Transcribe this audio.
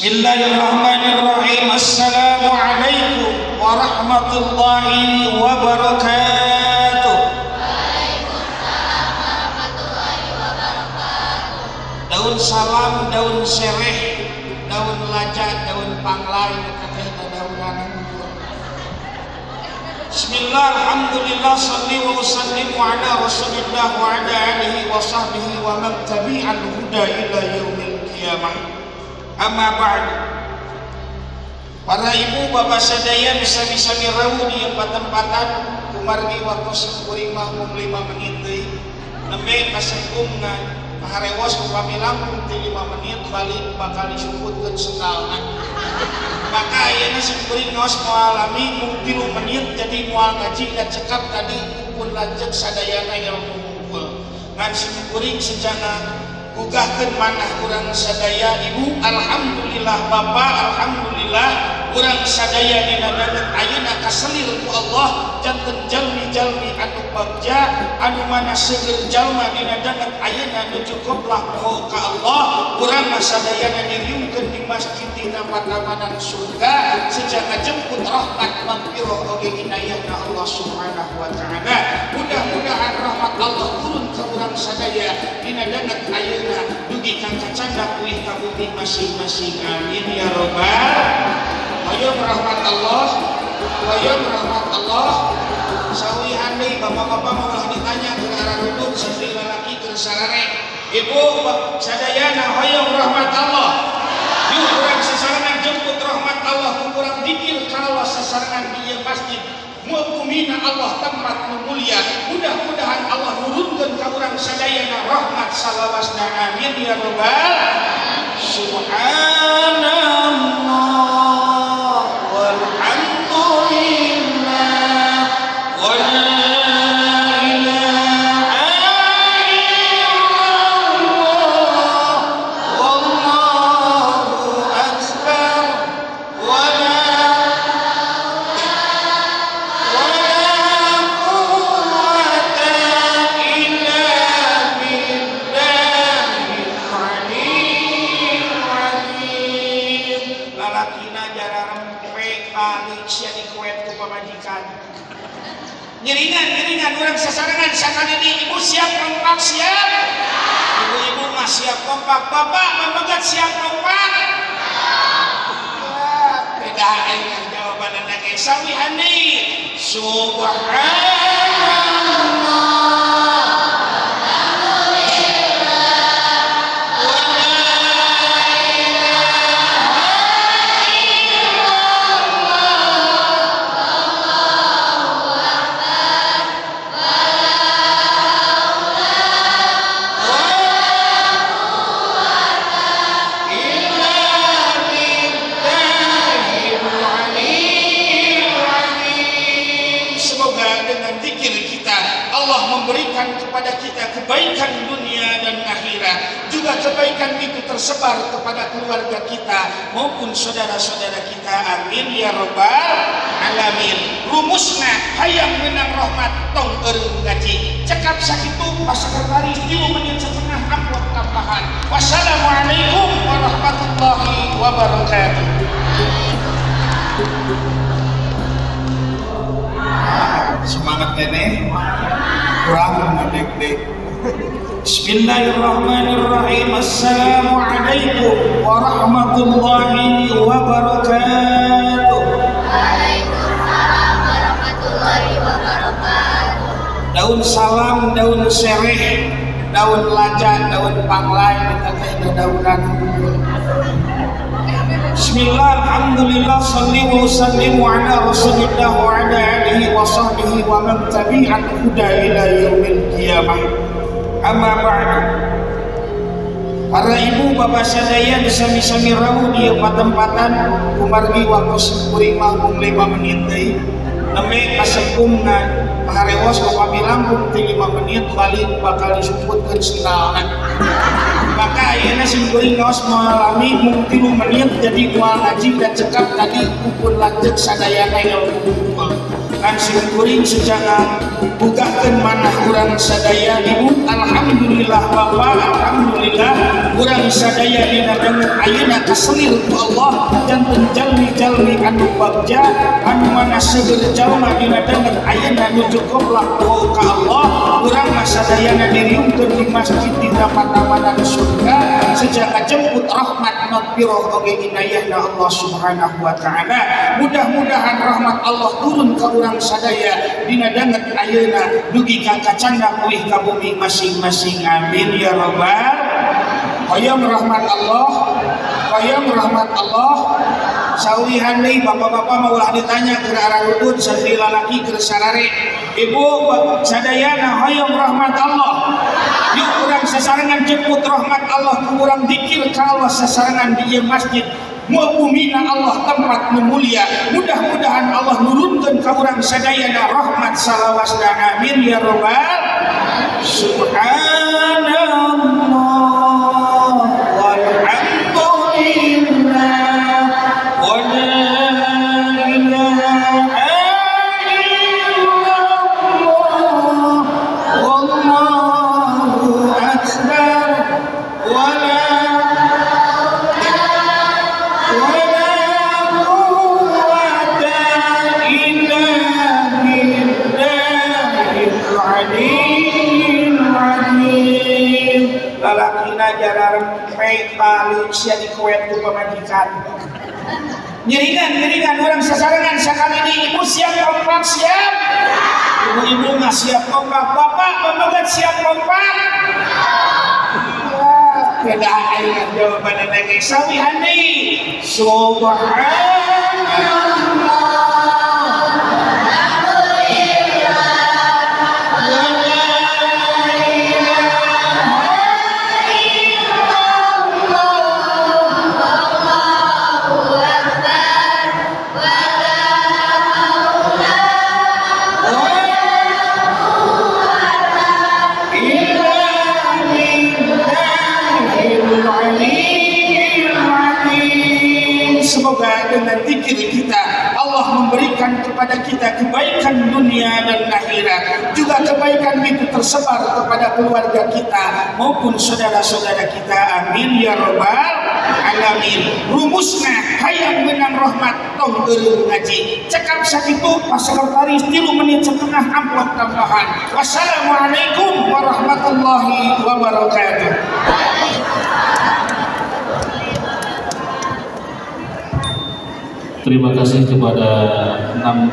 Bismillahirrahmanirrahim. Assalamualaikum warahmatullahi wabarakatuh. Waalaikumsalam warahmatullahi wabarakatuh. Daun salam, daun sereh, daun laja, daun panglai, kakek daunan. Bismillah, alhamdulillah, salli wa usallimu ala rasulillah wa ala alihi wa sahbihi wa man tabi'al huda ila yaumil qiyamah. Amma ba'du. Para ibu bapak sadaya bisa-bisa mirawu di tempat-tempatan kumargi waktu sekuring mah mung 5 menit deui. Nembe kasengkungna paharewos upami langkung ti 5 menit balik bakal disebutkeun sendalna. Maka ayeuna sekuring ngaos moal lami mung 3 menit jadi moal ngaji dan cekap tadi pun lanjut sadayana ilmu ngumpul. Ngan sekuring sejana gugahkeun manah urang sadaya ibu, alhamdulillah bapak, alhamdulillah urang sadaya dina danget ayeuna kaselir ku Allah janten jalmi-jalmi anu bagja anu mana seueur jalma dina danget ayeuna nu cukuplah poho ka Allah urang mah sadayana diriungkeun di masjid dina patamanan surga sejak jemput rahmat magfirah oge inayahna Allah Subhanahu wa taala. Mudah-mudahan rahmat Allah turun ka urang sadaya dina danget ayeuna dugi ka kacanda kuih ka bumi masing-masing. Amin ya robbal. Hoyong rahmat Allah, hoyong rahmat Allah. Sawihan deui bapak-bapak mah ditanya ke arah duduk santri lalaki keur sarare. Ibu sadayana hoyong rahmat Allah. Yuk urang sasarengan jemput rahmat Allah, kurang dikir ka Allah sasarengan di ieu masjid. Mu'minina Allah tempat nu mulia. Mudah-mudahan Allah nurunkeun ka urang sadayana rahmat salawasna. Amin ya robbal. Subhanallah walhamdulillah wala ilaha illallah wallahu akbar wala quwwata illa billahil aliyyil azim. Lalakina jararempe balik sia dikuet ku pamajikan. Ngiringan urang sasarengan sakali di ibu siap kompak siap. Ibu-ibu mah siap kompak, bapak mamegat siap kompak. Ya, beda aing jawabanna ge sawihan deui. Subhanallah. Kepada kita kebaikan dunia dan akhirat, juga kebaikan itu tersebar kepada keluarga kita maupun saudara-saudara kita. Amin ya robbal alamin. Rumusna hayang menang rahmat tong eureun ngaji cekap sakitu Pak Sekretaris 3 menit setengah amplop tambahan. Wassalamualaikum warahmatullahi wabarakatuh. Semangat nenek kurang ngedek-dek. Bismillahirrahmanirrahim. Assalamualaikum warahmatullahi wabarakatuh. Waalaikumsalam warahmatullahi wabarakatuh. Daun salam, daun sereh, daun laja, daun panglai, kakek daunan. Bismillah, alhamdulillah, salli wa usallimu ala rasulillah wa ala alihi wa sahbihi wa man tabi'al huda ila yaumil qiyamah. Amma ba'du. Para ibu bapak sadaya bisa-bisa mirawu di tempatan kumargi waktu sekuring mah mung 5 menit deui. Nembe kasengkungna paharewos upami langkung ti 5 menit balik bakal disebutkeun sendalna. Maka ayeuna singkuring ngaos moal lami mung 3 menit jadi moal ngaji dan cekap tadi pun lanjut sadayana ilmu ngumpul. Kan singkuring sejana gugahkeun manah urang sadaya ibu, alhamdulillah bapak, alhamdulillah urang sadaya dina danget ayeuna kaselir ku Allah janten jalmi-jalmi anu bagja anu mana seueur jalma dina danget ayeuna nuju goblak poho ka Allah. Urang mah sadayana diriungkeun di masjid dina patamanan surga sejak kajemput rahmat magfirah oge inayahna Allah Subhanahu wa taala. Mudah-mudahan rahmat Allah turun ka urang sadaya dina danget ayeuna dugi ka kacanda mulih ka bumi masing-masing. Amin ya rabbal. Hoyong rahmat Allah, hoyong rahmat Allah. Sawihan deui bapak-bapak mah ulah ditanya keur ararudud sadri lalaki keur sarare. Ibu sadayana hoyong rahmat Allah. Yuk urang sasarengan jemput rahmat Allah, ku urang dikir ka Allah sasarengan di ieu masjid. Bumina Allah tempat memulia. Mudah-mudahan Allah nurunkeun ka urang sadayana rahmat salawasna. Amin ya rabbal. Subhanallah walhamdulillah wa la ilaha illallah wallahu akbar wa la lalakina jararempek balik sia dikuet ku pamajikan. Nyiringan urang sasarengan sakali ini. Ibu siap kompak siap, ibu-ibu mah siap kompak, bapak pamegat siap kompak. Beda aing jawabanna ge sawihan deui. Subhanallah. Semoga dengan zikir kita Allah memberikan kepada kita kebaikan dunia dan akhirat. Juga kebaikan itu tersebar kepada keluarga kita maupun saudara-saudara kita. Amin ya rabbal alamin. Rumusna hayang menang rahmat tong eureun ngaji. Cekap sakitu Pak Sekretaris 3 menit setengah amplop tambahan. Wassalamualaikum warahmatullahi wabarakatuh. Terima kasih kepada 6